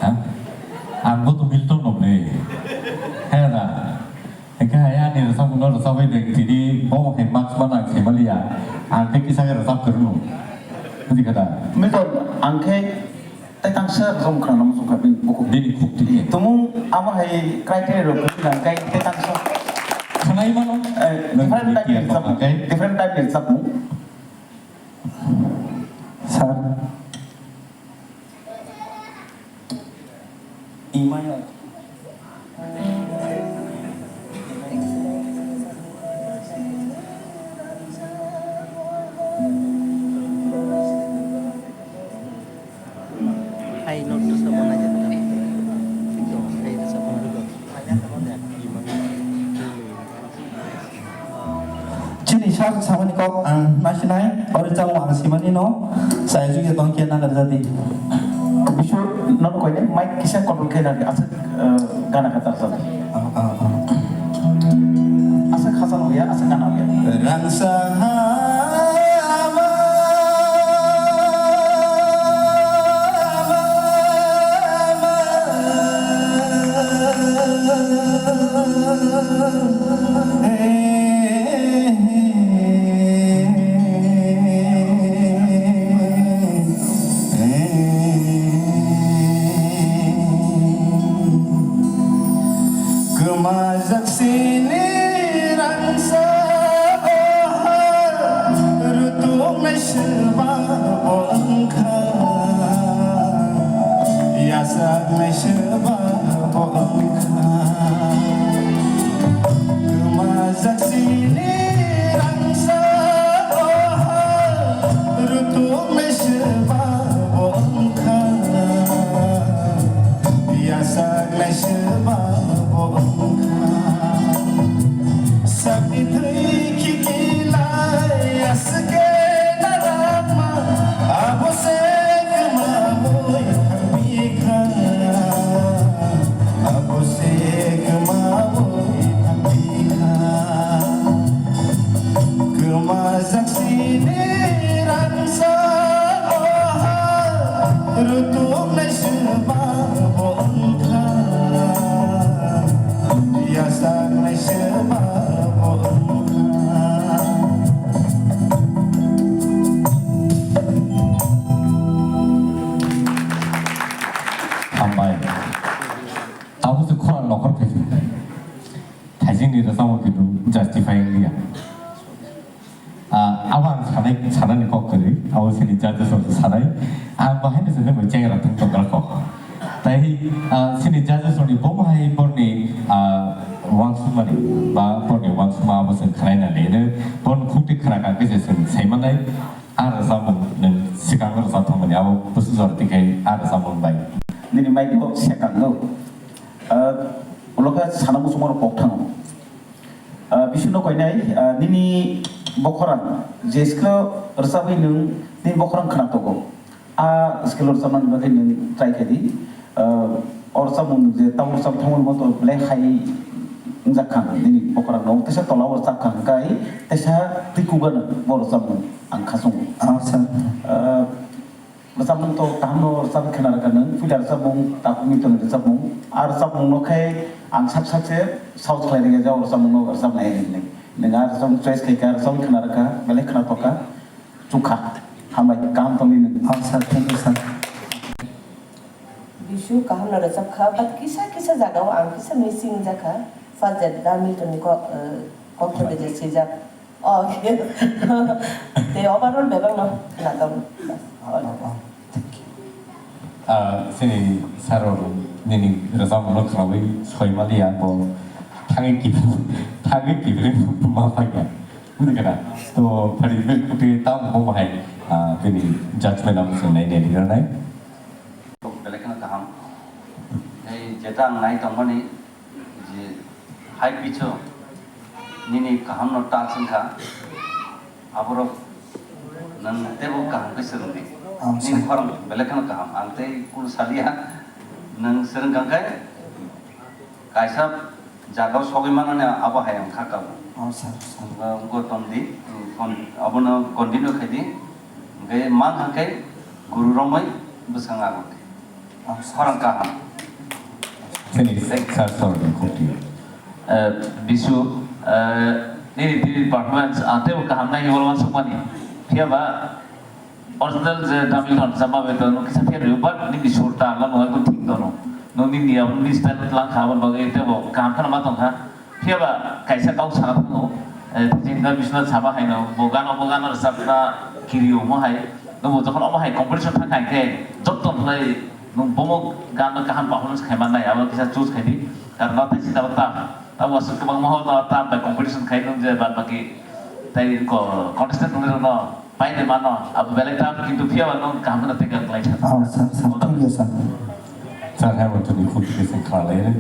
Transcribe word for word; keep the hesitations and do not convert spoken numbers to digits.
Ha? Ang bo to Milton no bwle. He da. Hingke hai ani rwchapmung no rwchapwi de tini bo hai marks ma nang se maliya. Ang tei kisa khe rwchap kwrwngno. Buji kha da? Milton, ang khe tei tangsa rwchapmung khna nang sukha bini bukhuk. Bini khuk twi khe. Tumung amo hai criteria rok kwrwi nang kai tei tangsa. Khwnai mano. Eh, different type ni rwchapmung. Different type ni rwchapmung. Sir. Imaya. Hai, not to someone I have. Hai, to someone. Chini sir samani kok ang nasinai, ori chamo ang simani no, sai juge tong khe nagar jadi. Bisu, nono koine mic kisa control khe nang, aswk, eh, gana khatar sa. Ah, ah, ah. Aswk khasa no ya, aswk gana ya. Rangsa ha Kwmajak sini rangsa o hal, rutuk nai seba bo wngkha, yasak nai seba bo wngkha. Kwmajak sini rangsa o hal, rutuk nai seba bo wngkha, yasak nai seba bo wngkha. Sakni thwi khikilai aswk khe narwkma, abo se kwmabwi thangphi kha. Abo se kwmabwi thangphi kha. Kwmajak sini rangsa o hal, rutuk nai seba bo wngkha, yasak nai seba bo wngkha. Hambai. Abo se khorang nokhor khaisi. Thaisingni rwchapmung khe justify wngya. Ah, abo ang sanai, sanani kok kwrwi, abo chini judges rok sanai. Ang bahai no se nokni chengra thung tongkha kok. Tai, ah, chini judges rokni bo bahai borni, ah, uansukmani ba borni uansukma abo chwng khwlaina le, borni khukti khwna kha khe se chwng sai manai. Ah, rwchapmung nwng swkang rwchap thangmani abo bwswk jora twi khai ah rwchapmung bai. Nini mic bo swkang no. Ah, ulo khe sana muchungmarok kok thango. Ah, bisu no koinai, ah, nini bokhorang je skill rwchabwi nwng nini bokhorang khna togo. Ah, skill rwchabmani bagwi nwng try khe di. Ah, o rwchapmung je tamo rwchap thangmani moto belai hai wngjak kha nini bokhorang no. Teisa tola o rwchap kha hwnkhe teisa twi kugano bo rwchapmung ang khachungo. Ah, sir. Ah, Rwchapmung to kaham no rwchap khena rwkha nwng, puila rwchapmung, takhukni tongni rwchapmung. A rwchapmung no khe ang sak sak se saos khlai rwkha je o rwchapmung no rwchapnai hinwi. Nwng a rwchapmung choice khai kha, rwchapmung khena rwkha, belai khna tokha, chukha. Hambai, kaham tongdi nwng. Oh, sir, thank you, sir. Bisu kaham no rwchap kha, but kisa kisa jaga o ang kisa missing wngjakha. First that Hamilton ni kok, eh, kok thangwi je swijak. Oh, okay. Tei overall bebak no khna tong. All the best. Ah, chini sir rok nini rwchapmung no khnaui soi maliya, bo thangwi kibri, thangwi kibri ma phaiya. Buji kha na? To phari bil kuti tam bo bahai, ah, bini judgment amo se nai nai rwnai. Belai kheno kaham. Tei jeta ang nai tongmani, je hai picho nini kahamno touch wngkha, aborok nwng teibo kaham khe swrwngdi. Nini khorang belai kheno kaham, ang tei kunu saliya, nwng swrwngkha khe kaisa jagao sogwi manani abo hai ang kha kabo. Wngkha tongdi, abono continue khaidi, hwnkhe mankha khe guru romwi bwskango agurdi. Khorang kaham. Chini sir sorokni khukti. Eh, Bisu, eh, nini, nini performance ang teibo kaham nai hinwi uansukmani. Phiya ba original je Tamil hwn sama bai to nwng kisa phiya rw, but nini sur ta no nwng thik tono. Nwng nini abo nini style tlang kha, aboni bagwi teibo kaham kheno ma tong kha. Phiya ba kaisa kok sana thango, eh, tei jengda Biswanath sama haino, bo gano, bo gano rwchapna kiri omo hai, nwng bo jokhon omo hai competition thang hai khe, joto khlai nwng bomo gano kaham performance khai mannai, abo kisa choose khai di. Karon tei sida ta, ta wasuk kwbangma hor ta, ta bai competition khai nwng je bad baki tei ko-, contestant wngnai rokno pai de mano, abo belai ta, kintu phiya ba nwng kaham kheno tei kha khlai kha. Oh, sir, sir, thank you, sir. Sir, hai bo tini khuk tini sing kha lai re.